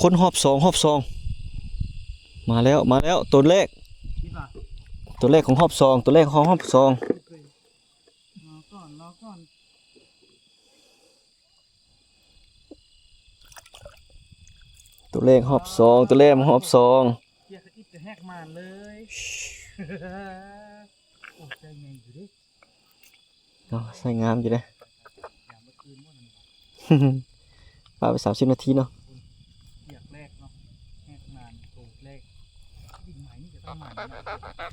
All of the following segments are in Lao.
ພົ້ນຮອບສອງ ຮອບສອງ ມາແລ້ວ ມາແລ້ວ ໂຕແລກ ຄິດວ່າ ໂຕແລກຂອງຮອບສອງ ໂຕແລກຂອງຮອບສອງ ລໍກ່ອນ ລໍກ່ອນ ໂຕແລກຮອບສອງ ໂຕແລກຮອບສອງ ເຈ້ຍ ຂະອິດກະແຮກມານເລີຍ ໂອ້ ໃຈໃຫຍ່ຢູ່ເດ້. ເນາະ ໃຊ້ງາມຢູ່ເດ້ ປາໄປສາມສິບນາທີເນາະ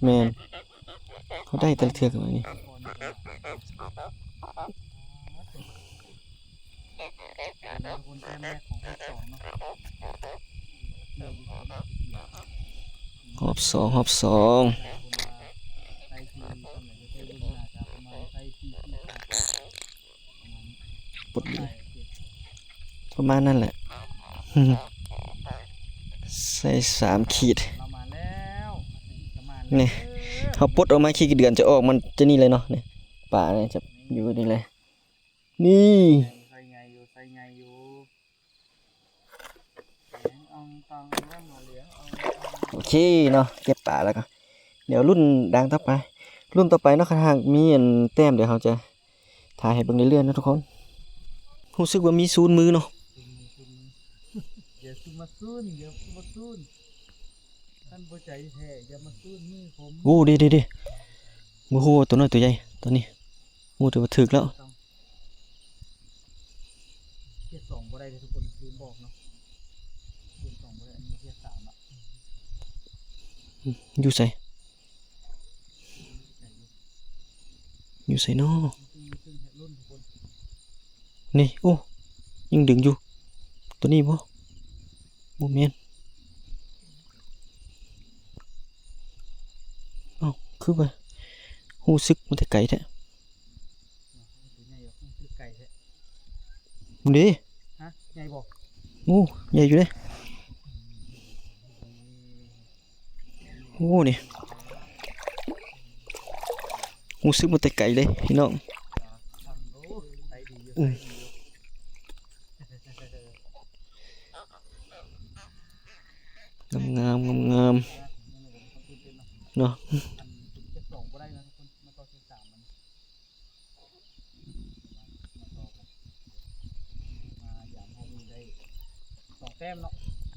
ແມ່ນ ເຮົາໄດ້ແຕ່ລະເທື່ອກັນນີ້ ຮອບສອງ ຮອບສອງ ປະມານນັ້ນແຫຼະ ໃສ່ສາມຂີດ ນີ້ ເຮົາປົດອອກມາ ຂີ້ເດືອນຈະອອກ ມັນຈະນີ້ເລີຍເນາະ ນີ້ ປານີ້ຈະຢູ່ນີ້ເລີຍ ນີ້ ໂອເຄເນາະ ເກັບປາແລ້ວກໍ ດຽວລຸ້ນດາງຕໍ່ໄປ ລຸ້ນຕໍ່ໄປເນາະ ຄັນຫາກມີອັນແຕ້ມ ດຽວເຮົາຈະຖ່າຍໃຫ້ເບິ່ງເລື້ອຍໆເນາະທຸກຄົນ ຮູ້ສຶກວ່າມີສູນມືເນາະ ຢ່າສູ່ມາສູນ ຢ່າສູ່ມາສູນ ຄັນບໍ່ໃຈແທ້ ຢ່າມາສູນມືຜົມ ໂອ້ ເດ້ໆໆ ບໍ່ຮູ້ວ່າໂຕນ້ອຍໂຕໃຫຍ່ ຕອນນີ້ ໂອ້ ຖືວ່າຖືກແລ້ວ ເທຍສອງບໍ່ໄດ້ເດ້ທຸກຄົນ ລືມບອກເນາະ ເທຍສອງບໍ່ໄດ້ ອັນນີ້ເທຍສາມລະ ຢູ່ໃສ ຢູ່ໃສເນາະ ນີ້ ໂອ້ ຍັງດຶງຢູ່ ໂຕນີ້ບໍ່ ບໍ່ແມ່ນ ເອົ້າ ຄືວ່າຮູ້ສຶກມາແຕ່ໄກແທ້ ເດ້ ຮະ ໃຫຍ່ບໍ່ ໂອ້ ໃຫຍ່ຢູ່ເດ້ ໂອ້ ນີ້ ຮູ້ສຶກມາແຕ່ໄກເລີຍພີ່ນ້ອງ ອືມ ງາມໆ ງາມໆ ເນາະ ມາຢາມເຮົານີ້ໄດ້ສອງແຕ້ມເນາະ ແມ່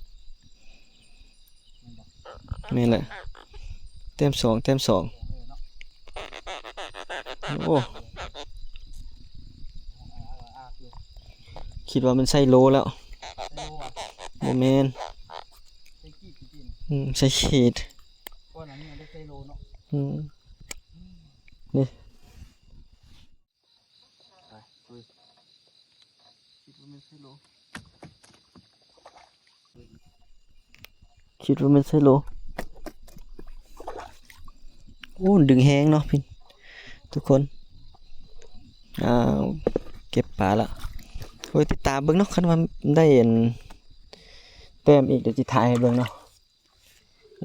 ນບໍ່? ແມ່ນແຫຼະ ແຕ້ມສອງ ແຕ້ມສອງ ເອີເນາະ ໂອ້ ອາກໆຢູ່ ຄິດວ່າມັນໃສ່ໂລແລ້ວ ໃສ່ໂລຫວາ? ບໍ່ແມ່ນ ໃສ່ຂີດຕິ ອືມ ໃສ່ຂີດ ກ່ອນໜ້ານີ້ມັນໄດ້ໃສ່ໂລເນາະ ອືມ ນີ້ ໄປ ລຸຍ ຄິດວ່າແມ່ນໄຊໂລ ຄິດວ່າແມ່ນໄຊໂລ ໂອ້ ດຶງແຮງເນາະພີ່ ທຸກຄົນ ອ້າວ ເກັບປາລະ ໂອ້ຍ ຕິດຕາມເບິ່ງເນາະ ຄັນວ່າໄດ້ອັນ ແຕ້ມອີກ ດຽວຊິຖ່າຍໃຫ້ເບິ່ງເນາະ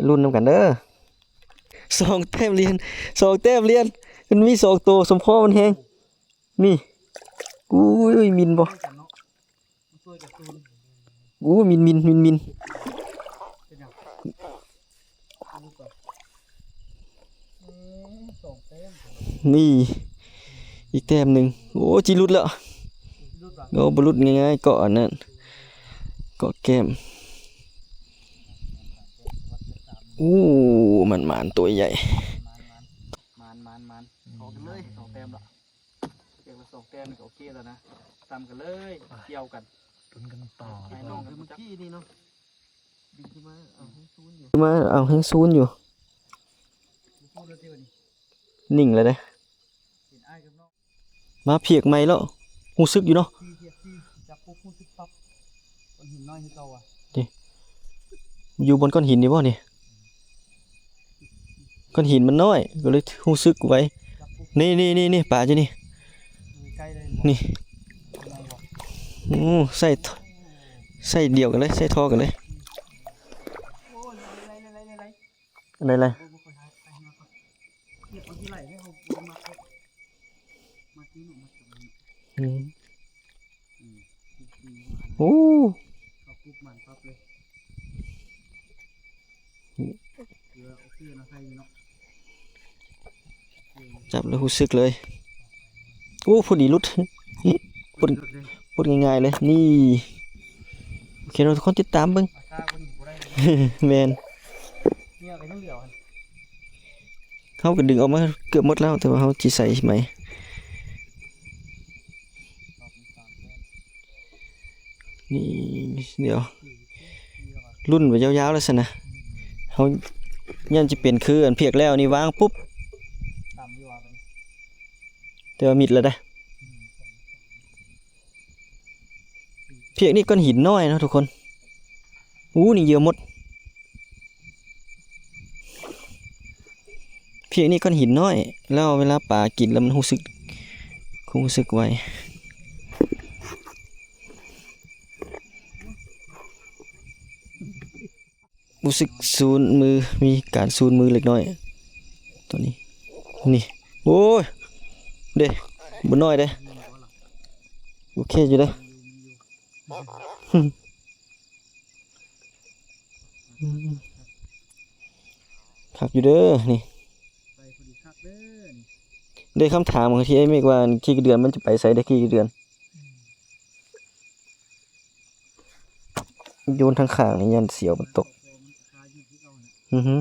ລຸ້ນນຳກັນເດີ ສອງແຕ້ມລຽນ ສອງແຕ້ມລຽນ ມັນມີສອງໂຕ ສົມພໍມັນແຮງ ນີ້ ອຸ້ຍ ມິນບໍ່ ໂອ້ ມິນ ມິນ ມິນ ມິນ ນີ້ ອີກແຕ້ມໜຶ່ງ ໂອ້ ຈິຫຼຸດແລ້ວ ໂອ້ ບໍ່ຫຼຸດງ່າຍໆ ເກາະອັນນັ້ນ ເກາະແກ້ມ ໂອ້ ໝານໆ ຕົວໃຫຍ່ ໝານໆ ໝານໆ ເທົ່າກັນເລີຍ ສອງແຕ້ມລະ ແຕ່ວ່າສອງແຕ້ມນີ້ກໍໂອເຄແລ້ວນະ ສ່ຳກັນເລີຍ ກ່ຽວກັນ ລຸ້ນກັນຕໍ່ ໃຫ້ນ້ອງເມື່ອກີ້ນີ້ເນາະ ດຶງຂຶ້ນມາ ເອົາແຮງສູນຢູ່ ມາເອົາແຮງສູນຢູ່ ນີ້ ນິ່ງແລ້ວເດ້ ເຫັນອ້າຍກັບນ້ອງ ມາພຽກໃໝ່ແລ້ວ ຮູ້ສຶກຢູ່ເນາະ ທີ່ ທີ່ຈັບປຸບຮູ້ສຶກປັບ ກ້ອນຫີນນ້ອຍຄືເກົ່າວ່າ ນີ້ ຢູ່ບົນກ້ອນຫີນນີ້ບໍ່ນີ້ ກ້ອນຫີນມັນນ້ອຍ ກໍເລີຍຮູ້ສຶກໄວ ນີ້ໆໆໆ ປາຢູ່ນີ້ ໃກ້ເລີຍ ນີ້ ໂອ້ ໃສ່ ໃສ່ດຽວກັນເລີຍ ໃສ່ທໍ່ກັນເລີຍ ໂອ້ ໄລ່ໆໆໆ ອັນໃດລະ ອືມ ໂອ້ ເຂົ້າປຸບມັນປັບເລີຍ ຈັບແລ້ວຮູ້ສຶກເລີຍ. ໂອ້ ພຸ້ນນີ້ຫຼຸດ ຫຼຸດ ຫຼຸດງ່າຍໆເລີຍ. ນີ້ ໂອເຄເນາະ ທຸກຄົນຕິດຕາມເບິ່ງ. ແມ່ນ ເຮົາກໍດຶງອອກມາເກືອບໝົດແລ້ວ ແຕ່ວ່າເຮົາຊິໃສ່ໃໝ່. ນີ້ ດຽວ ລຸ້ນໄປຍາວໆແລ້ວຊັ້ນນະ. ເຮົາຢ້ານຈະເປັນຄືອັນພຽກແລ້ວນີ້ ວາງປຸບ ແຕ່ວ່າມິດແລ້ວເດ້. ພຽກນີ້ກ້ອນຫີນນ້ອຍເນາະທຸກຄົນ. ໂອ້ ນີ້ເຫຍື່ອໝົດ. ພຽກນີ້ກ້ອນຫີນນ້ອຍ ແລ້ວເວລາປາກິນແລ້ວມັນຮູ້ສຶກ ຮູ້ສຶກໄວ. ຮູ້ສຶກສູນມື ມີການສູນມືເລັກນ້ອຍຕອນນີ້. ນີ້ ໂອ້ຍ ເດ້ ບໍ່ນ້ອຍເດ້. ໂອເຄຢູ່ເດ້. ຄັກຢູ່ເດີນີ້. ໄດ້ຄຳຖາມທີ່ໄອ້ເມກວ່າ ຂີ້ເດືອນມັນຈະໄປໃສເດ້ ຂີ້ເດືອນ. ໂຍນທາງຂ້າງນີ້ຢ້ານສຽວມັນຕົກ. ອືຮຶ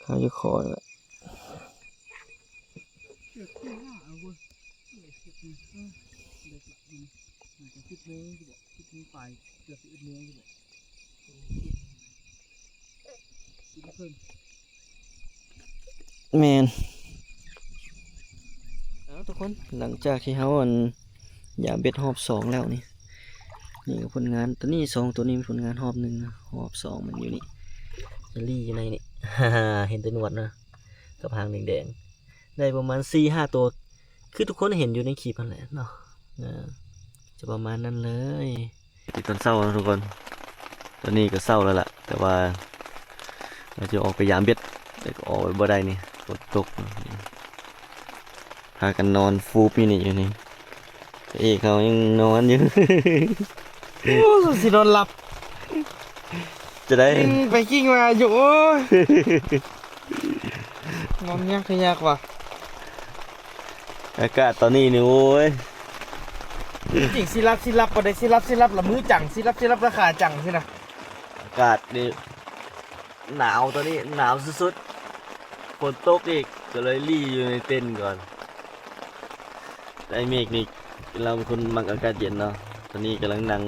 ຄາຢູ່ຄໍນີ້ແຫຼະ. ແມ່ນ ເອົາທຸກຄົນ ຫຼັງຈາກທີ່ເຮົາ ອັນ ຢາມເບັດຮອບສອງແລ້ວນີ້ ນີ້ກໍຜົນງານ ຕົວນີ້ ສອງຕົວນີ້ ຜົນງານຮອບໜຶ່ງ ຮອບສອງມັນຢູ່ນີ້ ຈະລີ້ຢູ່ໃນນີ້ ເຫັນແຕ່ໜວດນະ ກັບຫາງແດງໆ ໄດ້ປະມານສີ່ຫ້າໂຕ ຄືທຸກຄົນເຫັນຢູ່ໃນຄລິບຫັ້ນແຫຼະເນາະ ເອີ ຈະປະມານນັ້ນເລີຍ. ທີ່ຕອນເຊົ້າເນາະທຸກຄົນ ຕອນນີ້ກໍເຊົ້າແລ້ວລະ ແຕ່ວ່າ ວ່າຈະອອກໄປຢາມເບັດ ແຕ່ກໍອອກໄປບໍ່ໄດ້ນີ້ ຝົນຕົກ ພາກັນນອນຟູບຢູ່ນີ້ ຢູ່ນີ້ ພະເອກເຮົາຍັງນອນຢູ່. ໂອ້ ຊິນອນຫຼັບ ຈະໄດ້ ກິ້ງໄປກິ້ງມາຢູ່ ໂອ້ຍ ນອນຍາກຄືຍາກວ່າ. ອາກາດຕອນນີ້ນີ້ ໂອ້ຍ ຈິງຊິຫຼັບ ຊິຫຼັບ ບໍ່ໄດ້ຊິຫຼັບ ຊິຫຼັບລະມືຈັງ ຊິຫຼັບ ຊິຫຼັບລະຂາຈັງຊີ້ນະ. ອາກາດນີ້ໜາວ ຕອນນີ້ໜາວສຸດໆ ຝົນຕົກອີກ ກໍເລີຍລີ້ຢູ່ໃນເຕັນກ່ອນ. ໄອ້ເມກນີ້ ລາວເປັນຄົນມັກອາກາດເຢັນເນາະ ຕອນນີ້ກຳລັງນັ່ງ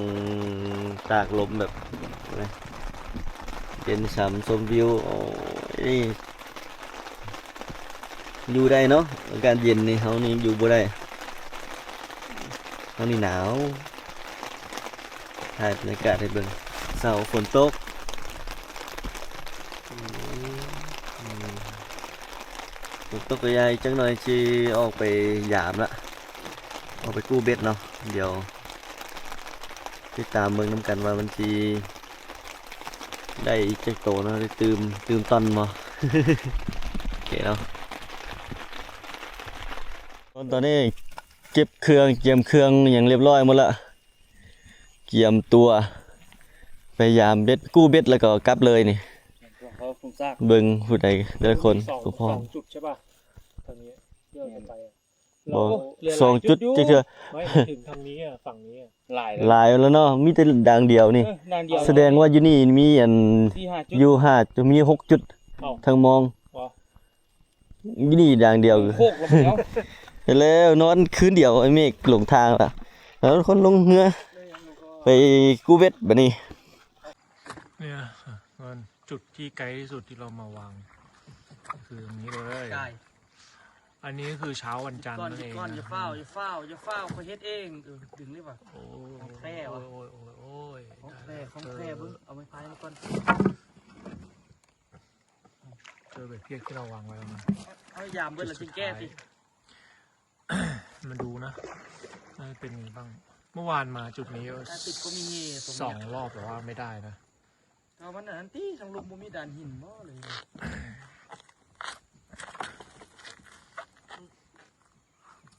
ຕາກລົມແບບ ເຢັນຊ່ຳຊົມວິວ ໂອ້ຍ ຢູ່ໄດ້ເນາະ ອາກາດເຢັນນີ້ ເຮົານີ້ຢູ່ບໍ່ໄດ້ ເຮົານີ້ໜາວ. ຖ່າຍບັນຍາກາດໃຫ້ເບິ່ງ ເຊົ້າຝົນຕົກ ອືມ ຝົນຕົກກໍຢ່າ ອີກຈັກໜ່ອຍຊິອອກໄປຢາມລະ ອອກໄປກູ້ເບັດເນາະ ດຽວຕິດຕາມເບິ່ງນຳກັນວ່າມັນຊິ ໄດ້ອີກຈັກໂຕເນາະ ໄດ້ຕື່ມ ຕື່ມຕ່ອນບໍ່? ໂອເຄເນາະ ຕອນນີ້ເກັບເຄື່ອງ ກຽມເຄື່ອງຫຍັງລຽບຮ້ອຍໝົດລະ ກຽມຕົວໄປຢາມເບັດ ກູ້ເບັດ ແລ້ວກໍກັບເລີຍນີ້. ເບິ່ງຜູ້ໃດແຕ່ລະຄົນ ສອງ ສອງຈຸດໃຊ່ປະ? ທາງນີ້ທີ່ເຮົາຈະໄປ ບໍ່ ເຫຼືອຫຼາຍຈຸດຢູ່ ສອງຈຸດຈັກເທື່ອ ໄມ່ ເຖິງທາງນີ້ອະ ຝັ່ງນີ້ອະ ຫຼາຍແລ້ວ ຫຼາຍແລ້ວເນາະ ມີແຕ່ດ່າງດຽວນີ້ ເອີ ດ່າງດຽວ ສະແດງວ່າຢູ່ນີ້ມີອັນ ສີ່ຫ້າຈຸດ ຢູ່ຫ້າຈຸດ ມີຫົກຈຸດ ເອົ້າ ທາງມອງ ບໍ່ ຢູ່ນີ້ດ່າງດຽວ ໂຄກແລ້ວ ເຫັນແລ້ວ ນອນຄືນດຽວ ໄອ້ເມກຫຼົງທາງລະ ແລ້ວຄົນລົງເຮືອໄປກູ້ເບັດບາດນີ້ ເນຍ ມັນຈຸດທີ່ໃກ້ທີ່ສຸດທີ່ເຮົາມາວາງ ຄືຕຣົງນີ້ເລີຍ ອັນນີ້ຄືເຊົ້າວັນຈັນນັ້ນເອງນະ ຢ່າຟ້າວ ຢ່າຟ້າວ ຢ່າຟ້າວ ຂ້ອຍເຮັດເອງ ເອີ ດຶງໄດ້ປະ? ໂອ້ຍ ຂອງແທ້ວະ ໂອ້ຍ ຂອງແທ້ ຂອງແທ້ ເບິ່ງ ເອົາໄມ້ພາຍມາກ່ອນ ເຈີແບບພຽກທີ່ເຮົາວາງໄວ້ແລ້ວນະ ເອົາ ຢາມເບິດແລ້ວຈຶ່ງແກ້ຕິ ມາດູນະ ວ່າເປັນໄງບ້າງ ເມື່ອວານມາຈຸດນີ້ ສອງລອບ ແຕ່ວ່າໄມ່ໄດ້ນະ ເອົາ ມັນອັນນັ້ນຕິ ທາງລຸ່ມບໍ່ມີດານຫີນບໍ່ເລີຍ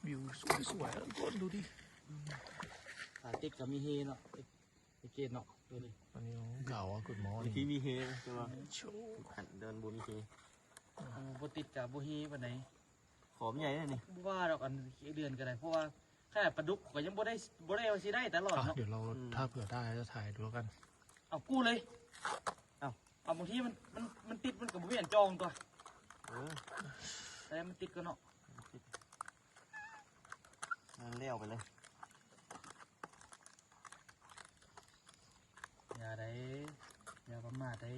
ວິວສວຍໆ ທຸກຄົນດູດິ ຂາຕິດກໍມີເຮເນາະ ໄອ້ເກດເນາະ ອັນນີ້ເກົ່າ Good morning ມີທີ່ມີເຮ ແຕ່ວ່າ ໂອ້ ຄັນເດີນບໍ່ມີເຮ ເອີ ບໍ່ຕິດກະບໍ່ເຮປານໃດ ຂອມໃຫຍ່ແລ້ວນີ້ ບໍ່ວ່າດອກ ອັນເດືອນກໍໄດ້ ເພາະວ່າຂະໜາດປາດຸກກໍຍັງບໍ່ໄດ້ ບໍ່ໄດ້ວ່າຊິໄດ້ຕະຫຼອດເນາະ ດຽວເຮົາ ອືມ ຖ້າເຜື່ອໄດ້ຈະຖ່າຍດູແລ້ວກັນ ເອົາກູ້ເລີຍ ເອົາ ເອົາ ບາງທີມັນ ມັນ ມັນຕິດ ມັນກໍບໍ່ມີອັນຈອງຕົວະ ເອີ ແຕ່ມັນຕິດກໍເນາະ ມັນແລ້ວໄປເລີຍ ຢ່າໄດ໋ ຢ່າປະໝາດໄດ໋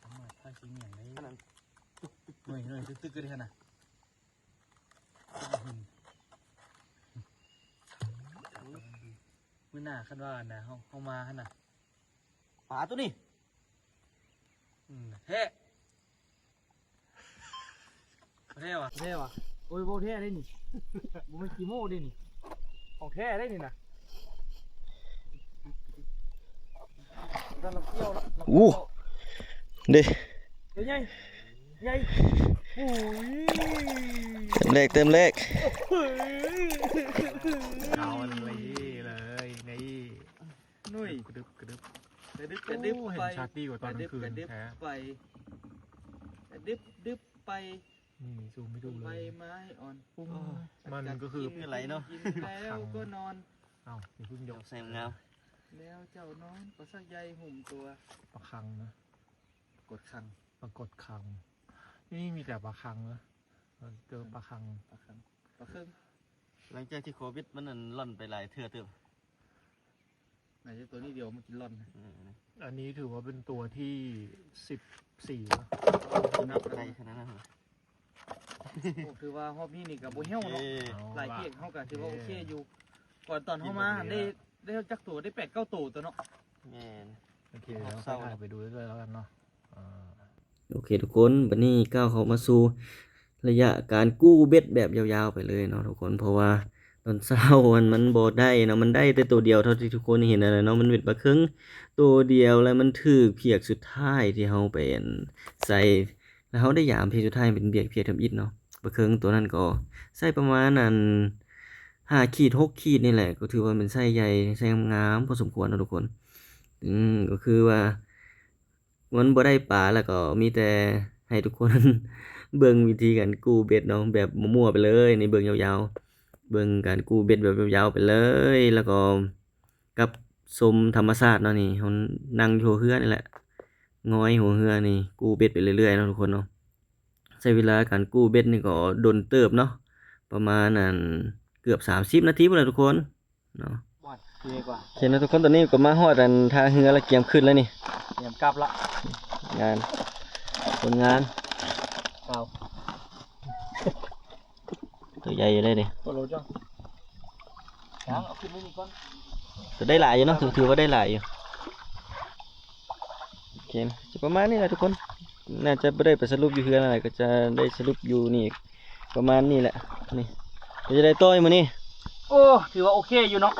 ປະມາດພາຂີ້ຫຍັງເດ້ ໜ່ວຍໆ ຕຶກໆ ກໍໄດ້ຫັ້ນນະ ມື້ໜ້າຄັນວ່າອັນນະ ເຮົາ ເຮົາມາຫັ້ນນະ ປາໂຕນີ້ ອືມ ແທ້ ແທ້ຫວາ ແທ້ຫວາ ໂອ້ຍ ເວົ້າແທ້ເດ້ນີ້ ບໍ່ແມ່ນຂີ້ໂມ້ເດ້ນີ້ ຂອງແທ້ເດ້ນີ້ນະ ໂອ້ ເດ້ ໂຕໃຫຍ່ ໃຫຍ່ ໂອ້ຍ ເຕັມເລກ ເຕັມເລກ ເອົາອັນນີ້ເລີຍ ນີ້ ໜຸ້ຍ ກະດຶບ ກະດຶບ ກະດຶບ ໂອ້ ກະດຶບ ເຫັນ ໄປ ຊາດດີກວ່າຕອນກາງຄືນ ກະດຶບ ແທ້ ໄປ ກະດຶບ ດຶບ ໄປ ນີ້ ຊູມໃຫ້ດູເລີຍ ໃບໄມ້ອ່ອນ ໂອ້ ໂອ້ຍ ມັນກໍຄື ກິນ ກິນແລ້ວກໍນອນ ເອົ້າ ຢ່າເພິ່ງຍົກ ໃສ່ງາມ ແລ້ວເຈົ້ານອນກໍຊັກໃຍຫຸ້ມຕົວ ປາຄັງນະ ປາກົດຄັງ ປາກົດຄັງ ນີ້ມີແຕ່ປາຄັງນະ ເອີ ເຈີປາຄັງ ປາຄັງ ປາເຄິງ ຫຼັງຈາກທີ່ໂຄວິດມັນນັ້ນລ່ອນໄປຫຼາຍເທື່ອເຕີບ ໜ້າຈະຕົວນີ້ດຽວມາກິນລ່ອນ ເອີ ອັນນີ້ຖືວ່າເປັນຕົວທີສິບສີ່ແລ້ວ ນັບໄດ້ຂະໜາດນັ້ນ ໂອ້ ຖືວ່າຮອບນີ້ນີ້ກໍບໍ່ແຫ້ວເນາະ ເອີ ຫຼາຍເກດເຮົາກໍຖືວ່າໂອເຄຢູ່ ກ່ອນຕອນເຮົາມາຫັ້ນໄດ້ ໄດ້ຈັກໂຕ ໄດ້ແປດເກົ້າໂຕຕົວະເນາະ ແມ່ນ ໂອເຄ ເຮົາຄ່ອຍຖ່າຍໄປດູເລື້ອຍໆ ແລ້ວກັນເນາະ ອ່າ ໂອເຄທຸກຄົນ ບັດນີ້ກ້າວເຂົ້າມາສູ່ໄລຍະການກູ້ເບັດແບບຍາວໆ ໄປເລີຍເນາະທຸກຄົນ ເພາະວ່າຕອນເຊົ້າຫັ້ນມັນບໍ່ໄດ້ເນາະ ມັນໄດ້ແຕ່ໂຕດຽວເທົ່າທີ່ທຸກຄົນເຫັນຫັ້ນແຫຼະເນາະ ມັນເປັນປາເຄິງໂຕດຽວ ແລະມັນຖືກພຽກສຸດທ້າຍທີ່ເຮົາໄປອັນໃສ່ ແລ້ວເຮົາໄດ້ຢາມພຽກສຸດທ້າຍເປັນພຽກ ພຽກທຳອິດເນາະ ປາເຄິງໂຕນັ້ນກໍໃສ່ປະມານອັນຫ້າຂີດ ຫົກຂີດນີ້ແຫຼະ ກໍຖືວ່າເປັນໄຊໃຫຍ່ ໄຊງາມພໍສົມຄວນເນາະທຸກຄົນ ອືມ ກໍຄືວ່າ ມັນບໍ່ໄດ້ປາ ແລ້ວກໍມີແຕ່ໃຫ້ທຸກຄົນເບິ່ງວິທີການກູ້ເບັດເນາະ ແບບມົ້ວໆ ໄປເລີຍ ນີ້ເບິ່ງຍາວໆ ເບິ່ງການກູ້ເບັດແບບຍາວໆ ໄປເລີຍ ແລ້ວກໍກັບຊົມທຳມະຊາດເນາະ ນີ້ເຮົານັ່ງຢູ່ຫົວເຮືອນີ້ແຫຼະ ງອຍຫົວເຮືອນີ້ ກູ້ເບັດໄປເລື້ອຍໆ ເນາະທຸກຄົນເນາະ ໃຊ້ເວລາການກູ້ເບັດນີ້ກໍດົນເຕີບເນາະ ປະມານອັນເກືອບສາມສິບນາທີພຸ້ນແຫຼະທຸກຄົນ ເນາະ ໂອເຄເນາະທຸກຄົນ ຕອນນີ້ກໍມາຮອດອັນທ່າເຮືອລະ ກຽມຂຶ້ນແລ້ວນີ້ ກຽມກັບລະ ງານ ຜົນງານ ເອົາ ຕົວໃຫຍ່ຢູ່ເດ້ນີ້ ໂຕໂລຈັງ ຍັງ ເອົາຂຶ້ນໄວ້ນີ້ກ່ອນ ກໍໄດ້ຫຼາຍຢູ່ເນາະ ຖື ຖືວ່າໄດ້ຫຼາຍຢູ່ ໂອເຄ ຈະປະມານນີ້ແຫຼະທຸກຄົນ ໜ້າຈະບໍ່ໄດ້ໄປສະຫຼຸບຢູ່ເຮືອນຫັ້ນແຫຼະ ກໍຈະໄດ້ສະຫຼຸບຢູ່ນີ້ ປະມານນີ້ແຫຼະ ນີ້ ເປັນຈັ່ງໃດຕໍ່ມື້ນີ້? ໂອ້ ຖືວ່າໂອເຄຢູ່ເນາະ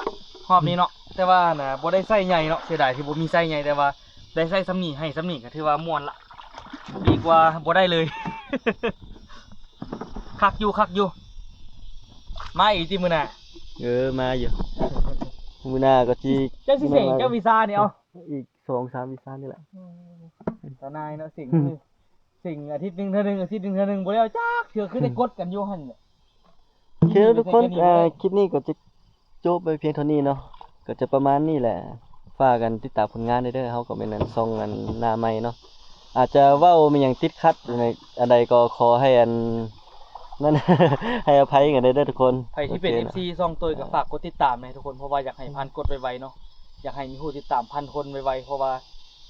ຮອບນີ້ເນາະ ແຕ່ວ່ານະ ບໍ່ໄດ້ໄຊໃຫຍ່ເນາະ ເສຍດາຍທີ່ບໍ່ມີໄຊໃຫຍ່ ແຕ່ວ່າໄດ້ໄຊສ່ຳນີ້ ໃຫ້ສ່ຳນີ້ກໍຖືວ່າມ່ວນລະ ດີກວ່າບໍ່ໄດ້ເລີຍ ຄັກຢູ່ ຄັກຢູ່ ມາອີກຕິມື້ໜ້າ ເອີ ມາຢູ່ ມື້ໜ້າກໍຊິ ເຈົ້າຊິເສັງຈັກວິຊານີ້ ເອົາ ອີກສອງສາມວິຊານີ້ແຫຼະ ອືມ ຕານາຍເນາະ ເສັງ ເສັງອາທິດໜຶ່ງເທື່ອໜຶ່ງ ອາທິດໜຶ່ງເທື່ອໜຶ່ງ ບໍ່ແລ້ວຈັກເທື່ອ ຄືໄດ້ກົດກັນຢູ່ຫັ້ນແຫຼະ ໂອເຄທຸກຄົນ ເອີ ຄລິບນີ້ກໍຈະຈົບໄວ້ພຽງເທົ່ານີ້ເນາະ ກໍຈະປະມານນີ້ແຫຼະ ຝາກກັນຕິດຕາມຜົນງານເດີ ເຮົາກໍແມ່ນອັນຊ່ອງອັນໜ້າໃໝ່ເນາະ ອາດຈະເວົ້າມີຫຍັງຕິດຂັດອັນໃດ ອັນໃດກໍຂໍໃຫ້ອັນ ນັ້ນ ໃຫ້ອະໄພກັນເດີທຸກຄົນ ໃຜທີ່ເປັນ ໂອເຄ ເອັຟຊີ ຊ່ອງໂຕຍກໍຝາກກົດຕິດຕາມແດ່ທຸກຄົນ ເພາະວ່າຢາກໃຫ້ພັນກົດໄວໆເນາະ ຢາກໃຫ້ມີຜູ້ຕິດຕາມພັນຄົນໄວໆ ເພາະວ່າ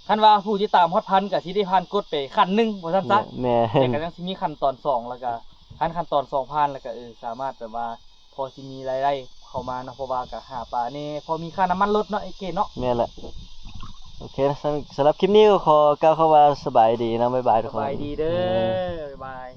ຄັນວ່າຜູ້ຕິດຕາມຮອດພັນກໍຊິໄດ້ຜ່ານກົດໄປຂັ້ນໜຶ່ງວ່າຊັ້ນຊະ ແມ່ນ ແຕ່ກໍຍັງຊິມີຂັ້ນຕອນສອງ ແລ້ວກໍຄັນຂັ້ນຕອນສອງຜ່ານ ແລ້ວກໍ ເອີ ສາມາດແບບວ່າພໍຊິມີລາຍໄດ້ເຂົ້າມາເນາະ ເພາະວ່າກໍຫາປາແດ່ ພໍມີຄ່ານ້ຳມັນລົດເນາະ ເອເກເນາະ ແມ່ນແຫຼະ ໂອເຄ ສຳ ສຳລັບຄລິບນີ້ກໍຂໍກ່າວຄຳວ່າສະບາຍດີເນາະ ບາຍບາຍທຸກຄົນ ສະບາຍດີເດີ ບາຍບາຍ.